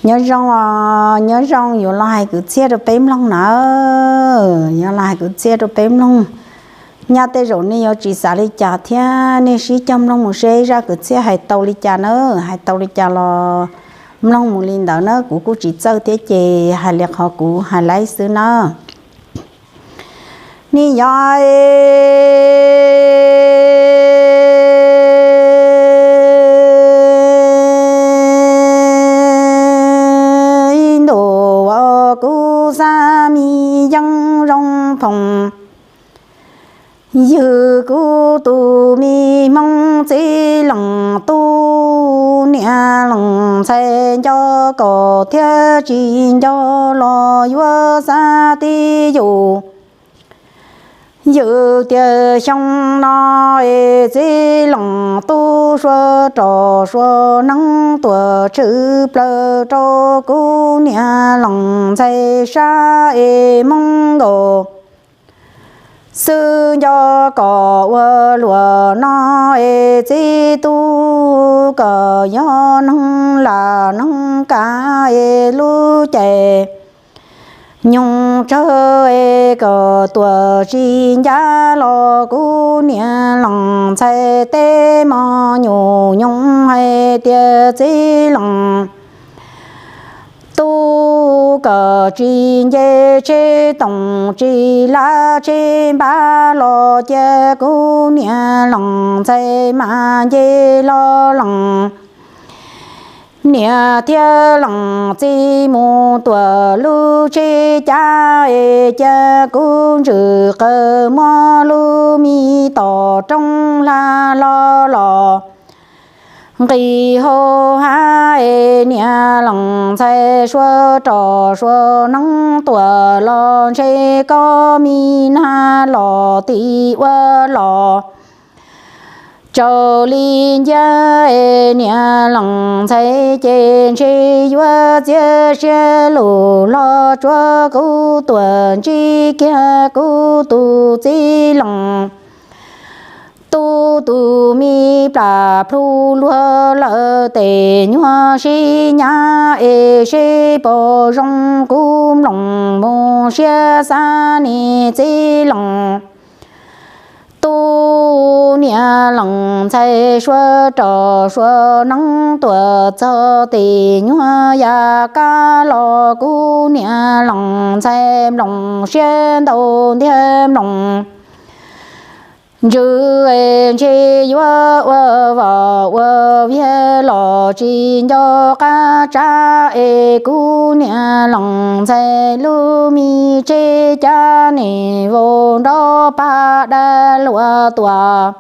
Nyob zoo, nyob zoo, yuav los hais kwv txhiaj rau peb mloog nawb, yuav los hais kwv txhiaj rau peb mloog. Nyaj tej zaum nej yuav tsis xav li cas thiab nej sib cog mloog mus seb zaj kwv txhiaj hais tau li cas na, hais tau li cas los mloog mus li ntawd na, kuv kuj tsis txawj thiab ces hais li qhov kuv hais laib xwb na. Nws yog ib ntus uas kuv xav me yeeb zoo phoom, yug kuv tus me hmoob txiv lees tub niam lees ntxhais nco kom thiab tsis nco los yuav xav tib yus. Yus tias xyoo no es txiv lees tub suav rog suav neeb tuam tshwm plaws rau kuv niam lees ntxhais sab es hmoob nkaus xwb nco kom ua luam no es txiv tub kom yog neeg lam neeg kav es lub caij nyoog tsawg es kom tuam tsis ncaj los kuv niam lees ntxhais tej mos nyuam nyoog hais tias txiv lees tub kom tsis nce tsheb toom tsis lav tsheb npab los cia kuv niam lees ntxhais mas nce los lees niam thiab lees txiv mus tuam lub tsheb cav es cia kuv ntsws qawv muab lub me tom rooj hla hlo los nqis hauv hav es niam lees ntxhais suav rog suav neeb tuam los ntshe koj me nag los tim ua los tsaus li nciab es niam lees ntxhais ces ntshe yuav txiav siab lug los tsuav kuv tuam ntsib kiag kuv tus txiv lees tub tus me plam plhu luag lawm tes nyuag sib nyab es seb puas zoo kuv mloog mus siab xav niam txiv lees tub niam lees ntxhais suav rog suav neeb tuam txog tim nyuag yav kab los kuv niam lees ntxhais mloog siab ntau ntiag mloog ntsws es ntshe yuav ua vos ua viag los tsis nco qab tsab es kuv niam lees ntxhais lub me tsheb cav nim vau nrov pag dab luam tuam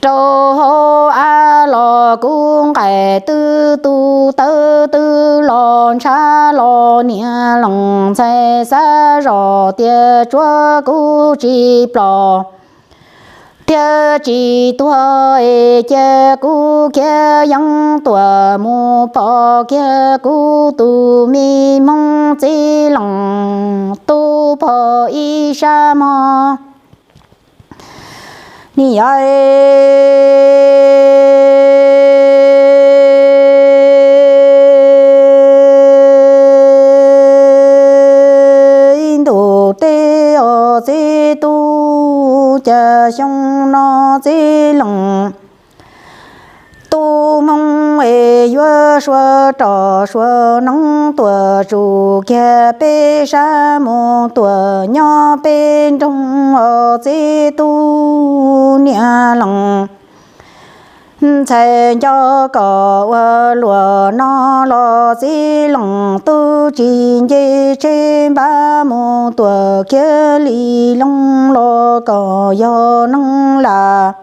rau hauv av los kuv nqaim twb tu tawv twb los ntshav los niam lees ntxhais xav zoj tias tsuav kuv tsis plom thiab tsis tuag es cia kuv khiav yeeb tuam mus pom kiag kuv tus me hmoob txiv lees tub pog ib sab mog. Nws yog ib ntus tej os txiv tub, cas xyoo no txiv lees tub hmoob es yuav suav rog suav neeb tuam tsum kiag peb sab mus tuam nyob peb nroog os txiv tub niam lees ntxhais nco kom ua luam no los txiv lees tub tsis nce tsheb npab mus tuam kiag li loog los kom yog neeg lam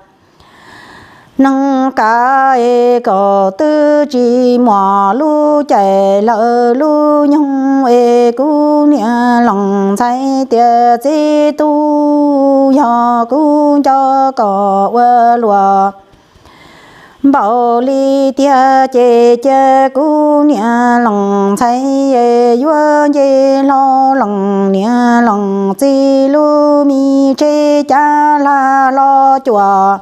neeg kav es kom twb tsis muaj lub caij lawm lub nyoog es kuv niam lees ntxhais tias txiv tub yog kuv nco kom ua luam npaum li tiag ces cia kuv niam lees ntxhais es yuav nce hlo lees niam lees txiv lub me tsheb cav hla los cuam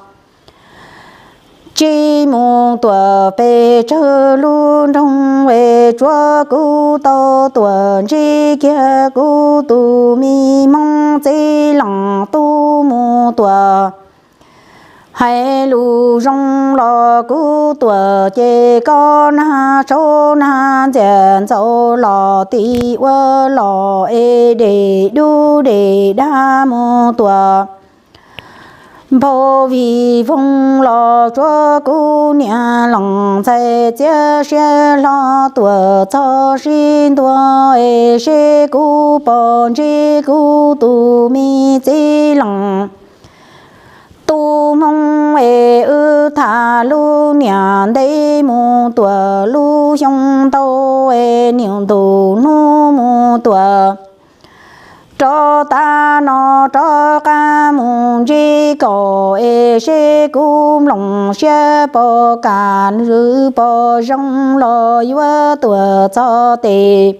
tsis mus tuam pes tsawg lub nroog es tsuav kuv tau tuam ntsib kiag kuv tus me Hmoob txiv lees tub mus tuam. Hais lus zoo los kuv tuam ces koj nag tsaub nag ntxias ntxaus los tim ua los es dej dub dej dag mus tuam. Npau vij voog los tsuav kuv niam lees ntxhais txiav siab hlo tuam txog sib ntua es seb kuv pom ntsib kuv tus me txiv lees tub Hmoob es wb tham lub niam ntev mus tuam lub xyoo ntau es niam ntus hnub mus tuam. Rov tav no rov qab mus ntsib kom es seb kuv nploos siab pom kam nws pom zoo los yuav tuam txog tes.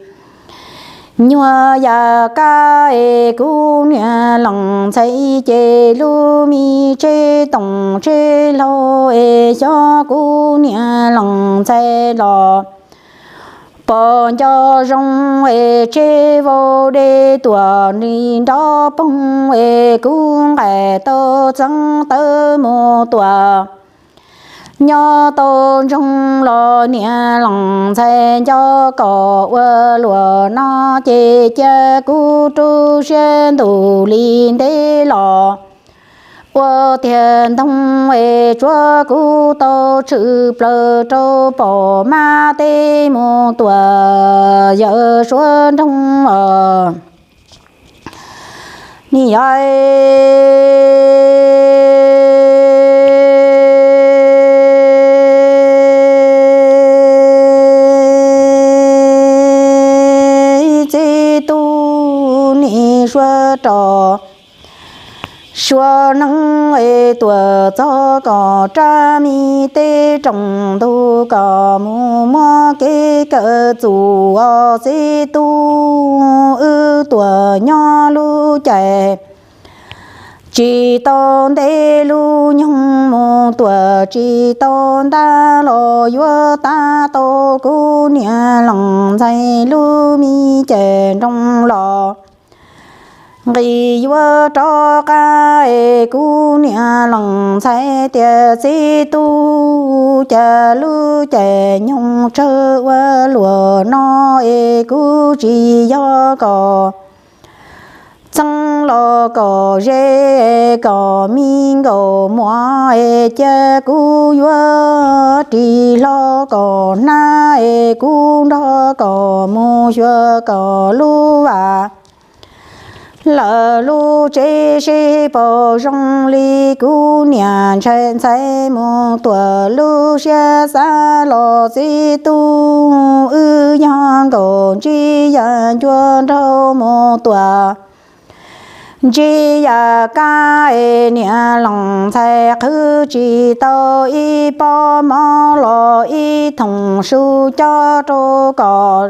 Nyuag yam kab es kuv niam lees ntxhais ces lub me tsheb toom tsheb hlau es xyov kuv niam lees ntxhais los pom nco zoo es tsheb vau dej tuam nws nrov poog es kuv nqaim tau txeeb tawb mus tuam. Nyob tau ntsoog los niam lees ntxhais nco kom ua luam no ces cia kuv rub siab ntus li ntev los ua tiag ntoo es tsuav kuv tau tshwm plaws rau pom mab teb mus tuam yawm suav nroog os. Ni yog txiv tub nim suav rov suav neeb es tuam txog kom rab mi teb roos ntug kom mus muab kev kawm txuas os txiv tub. Wb tuam nyob lub caij tsis tau ntev lub nyoog mus tuam tsis tau ntab los yuav tab tau kuv niam lees ntxhais lub me caij nroos los nqis yuav rov qab es kuv niam lees ntxhais tias txiv tub cas lub caij nyoog tsawg ua luam no es kuv tsis yog kom txeeb los kom ze kom me nkaus muag es cia kuv yuav ris hlo kom hnab es kuv nrog kom mus xyuas kom lub vaj lawm lub tsev seb puas zoo li kuv niam ntshai ntxhais mus tuam lub siab xav los txiv tub. Wb yog nkaus ntsib yam ncua nraug mus tuam ntsib yam kab es niam lees ntxhais qhwv tsis tau ib pob mov los ib thooj su cob rau kom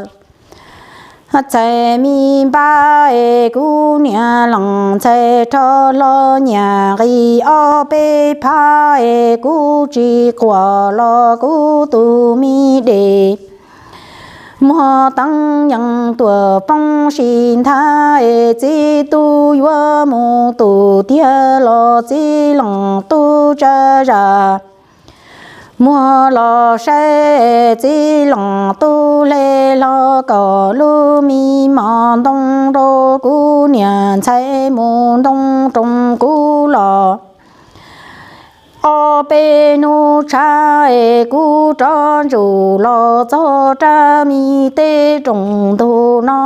txhais me npab es kuv niam lees ntxhais rho hlo nyiam nqis ob peb phab es kuv tsis quam los kuv tus me dej muag teeb yees tuam poob sis nthav es txiv tub yuav mus tus tiag los txiv lees tub tsa zam muag los saib txiv lees tub hle hlo kom lub me mos ntoo rau kuv niam ntxhais mus ntoo roos kuv los ob peb hnub tshav es kuv rov ntsum los txog rab mi teb roos ntug no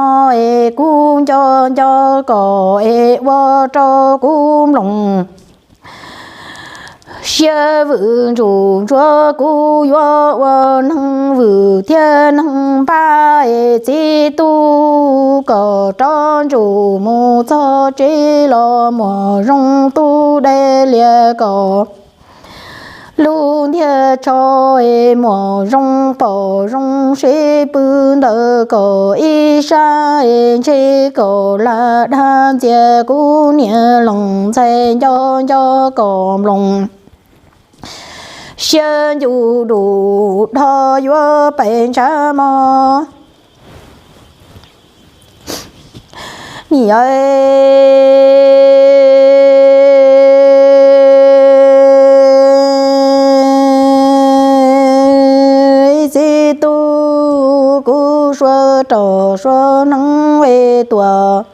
es kuv nco nco kom es ua rau kuv nploos siab vwm ntsum ntsuav kuv yuav ua neeg vwm thiab neeg npab es txiv tub kom rov ntsum mus txog tsev los muag zoo tub dai lias kom lub ntiag tsho es muag zoo pom zoo seb pw ntawd kom ib sab es ntshe kom lam dag ntxias kuv niam lees ntxhais nco nco kom nploos Siab ncu dub dhau yuav pais ntshav mog. Niam, txiv tub, kuv suav rau suav hneev es tuaj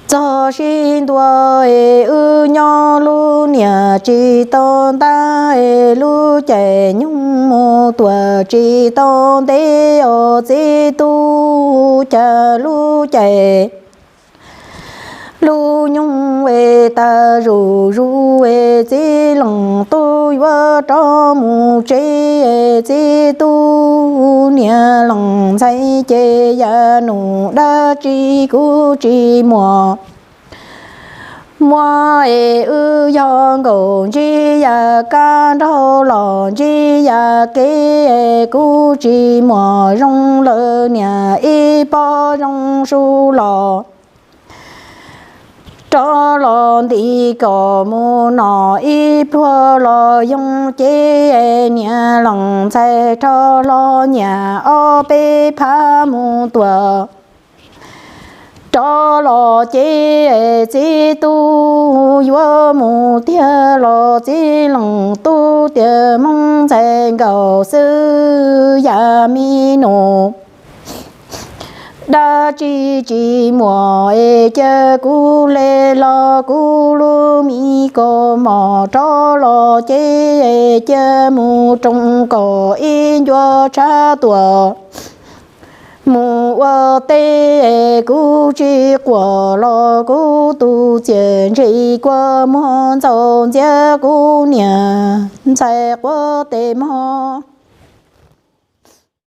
txog sib ntua es wb nyob lub niam tsis tau ntab es lub caij nyoog mus tuaj tsis tau ntev os txiv tub, cas lub caij lub nyoog es tag zuj zus es txiv leej tub yuav rov mus tsev es txiv tub, niam leej ntxhais ces yam num dab tsi kuv tsis muaj. Muab es wb yog nkaus ntsib yam kab nraug los ntsib yam kev es kuv tsis muaj zoo lawm niam ib pob zoo su los rov los nti kom mus noj ib pluag los yoo cev niam leej ntxhais rov los nyiam ob peb phav mus tuaj rov los cev txiv tub yuav mus tiag los txiv leej tub tias Hmoob ntxhais nkaus xwb yam mi nus dab tsi tsis muaj es cia kuv le los kuv lub mi kaus mom rov los cev cia mus roos kom ib ncua tshav tuaj mus ua teb kuv tsis quaj los kuv tus txiaj ntsig kua muag ntxaus ntxiab kuv niam ntxhais quav tes mog.